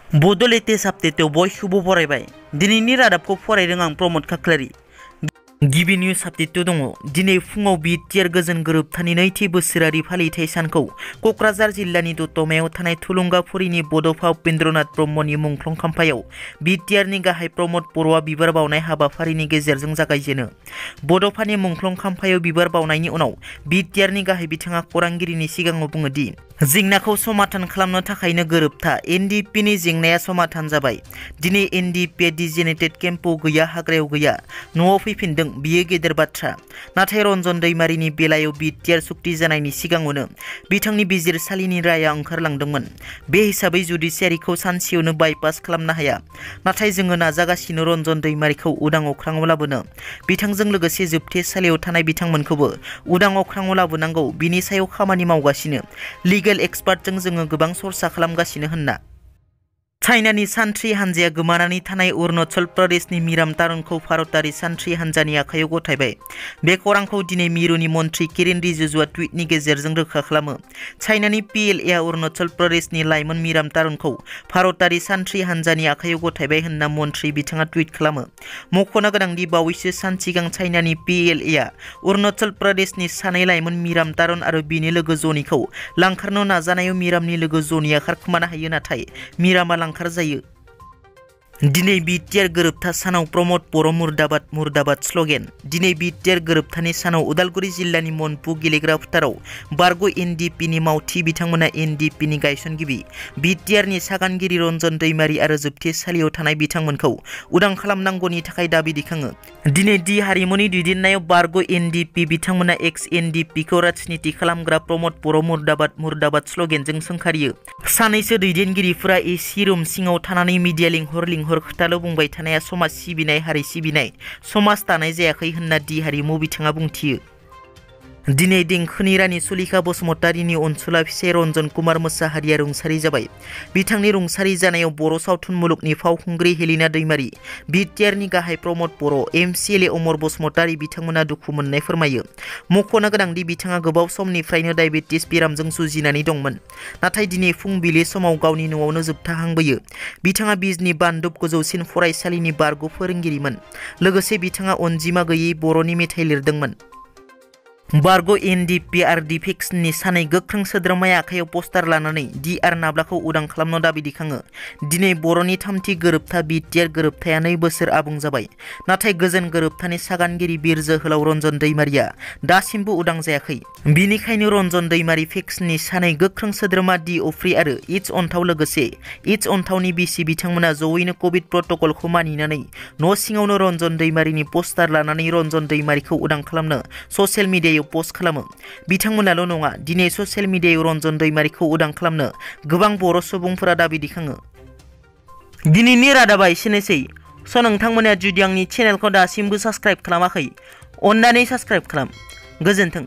Bodo latest आपडेटआव बयखौबो बरायबाय। दिनैनि रादाबखौ फरायदों आं प्रमद खाख्लारि। गिबि निउज आपडेट दङ। दिनै फुङाव बिटिआर गोजोन गोरोबथानि नैथि बोसोरारि फालिथाय सानखौ क'क्राझार जिल्लानि दतमायाव थानाय थुलुंगाफुरिनि बड'फा उपेन्द्रनाथ ब्रह्मनि मुंख्लं खाम्फायाव बिटिआरनि गाहाय प्रमद बर'आ बिबार बावनाय हाबाफारिनि गेजेरजों जागायजेनो। बड'फानि मुंख्लं खाम्फायाव बिबार बावनायनि उनाव बिटिआरनि गाहाय बिथाङा खौरांगिरिनि सिगाङाव बुङो दि जेंनाखौ समाधान खालामनो थाखायनो गोरोबथा एनडिपिनि जेंनाया समाधान जाबाय। दिनै एनडिपिआ डिजेनेटेड केम्पआव गैया, हाग्रायाव गैया, न'आव फैफिनदों, बियो गेदेर बाथ्रा। नाथाय रन्जन दैमारिनि बेलायाव बिटिआर सुक्ति जानायनि सिगाङावनो बिथांनि बिजिरसालिनि राया ओंखारलांदोंमोन। बे हिसाबै जुडिसियारिखौ सानसेयावनो बाइपास खालामनो हाया। नाथाय जोङो नाजागासिनो रन्जन दैमारिखौ उदां अख्राङाव लाबोनो। बिथांजों लोगोसे जोबथेसालियाव थानाय बिथांमोनखौबो उदां अख्राङाव लाबोनांगौ, बिनि सायाव खामानि मावगासिनो। लिगेल एक्सपार्टजों जोङो गोबां सरसा खालामगासिनो होनना। चाइनानि सान्थ्रि हान्जाया गोमानानै थानाय अरुणाचल प्रदेशनि मिराम तारुनखौ भारतारि सान्थ्रि हान्जानि आखायाव गथायबाय। बे खौरांखौ दिनै मिरुनि मन्थ्रि किरेन रिजिजुआ टुइटनि गेजेरजों रोखा खालामो। चाइनानि पिएलएआ अरुणाचल प्रदेशनि लाइमोन मिराम तारुनखौ भारतारि सान्थ्रि हान्जानि आखायाव गथायबाय होनना मन्थ्रि बिथाङा टुइट खालामो। मख'नो गोनांदि बावैसो सान सिगां चाइनानि पिएलएआ अरुणाचल प्रदेशनि सानै लाइमोन मिराम तारुन आरो बिनि लोगो जनिखौ लांखारनो नाजानायाव मिरामनि लोगो जनिया खारखोमानो हायो, नाथाय मिरामा लांखार जायो। दिनै बिटिआर गोरोबथा सानाव प्रमद बर' मुर्दाबाद मुर्दाबाद स्ल'गेन। दिनै बिटिआर गोरोबथानि सानाव उदालगुरि जिल्लानि मनपु गेलेग्रा फोथाराव बारग' एनडिपिनि मावथि बिथांमोना एनडिपिनि गायसनगिरि बिटिआरनि सागानगिरि रन्जन दैमारि आरो जोबथेसालियाव थानाय बिथांमोनखौ उदां खालामनांगौनि थाखाय दाबि दैखाङो। दिनै दि हारिमुनि दैदेननायाव बारग' एनडिपि बिथांमोना एक्स एनडिपिखौ राजनिति खालामग्रा प्रमद बर' मुर्दाबाद मुर्दाबाद स्ल'गेनजों सोंखारियो। सानैसो दैदेनगिरिफोरा एसि रुम सिङाव थानानै मिडिया लिंहर खोथाल' बुंबाय थानाया समाज सिबिनाय, हारि सिबिनाय, समाज दानाय जायाखै होनना दि हारिमु बिथाङा बुंथियो। दिनै देंखोनि रानि सुलेखा बसुमतारीनि अनसुला फिसाय रन्जन कुमार मोसाहारिया रुंसारि जाबाय। बिथांनि रुंसारि जानायाव बर' सावथुन मुलुगनि फावखुंग्रि हेलिना दैमारी, बिटिआरनि गाहाय प्रमद बर', एमसिएलए अमर बसुमतारी बिथांमोना दुखु मोननाय फोरमायो। मख'नो गोनांदि बिथाङा गोबाव समनिफ्रायनो डायबेटिस बेरामजों जुजिनानै दंमोन। नाथाय दिनै फुंबिलि समाव गावनि न'आवनो जोबथाहांबोयो। बिथाङा बिजनि बान्दुब गोजौसिन फरायसालिनि बारग' फोरोंगिरिमोन। लोगोसे बिथाङा अनजिमा गैयै बर'नि मेथाइ लिरदोंमोन। बारग' एनडिपि आरडि फेक्सननि सानै गोख्रों सोद्रोमाया आखायाव पस्टार लानानै डि आर नाब्लाखौ उदां खालामनो दाबि दैखाङो। दिनै बर'नि थामथि गोरोबथा बिटिआर गोरोबथाया 2 बोसोर आबुं जाबाय। नाथाय गोजोन गोरोबथानि सागानगिरि बिर जोहोलाव रन्जन दैमारिया दासिमबो उदां जायाखै। बिनिखायनो रन्जन दैमारि फेक्सननि सानै गोख्रों सोद्रोमा डि अफ्रि आरो इट्स अनथाव लोगोसे इट्स अनथावनि बिसि बिथांमोना जयैनो कभिड प्रट'कलखौ मानिनानै न' सिङावनो रन्जन दैमारिनि पस्टार लानानै रन्जन दैमारिखौ उदां खालामनो ससियेल मिडियायाव पस्ट खालामो। बिथांमोनाल' नङा, दिनै ससियेल मिडियायाव रन्जन दैमारिखौ उदां खालामनो गोबां बर' सुबुंफोरा दाबि दैखाङो। दिनैनि रादाबा एसेनोसै। नोंथांमोना जुदि आंनि चेनेलखौ दासिमबो साबस्क्राइब खालामाखै, अन्नानै साबस्क्राइब खालाम। गोजोन्थों।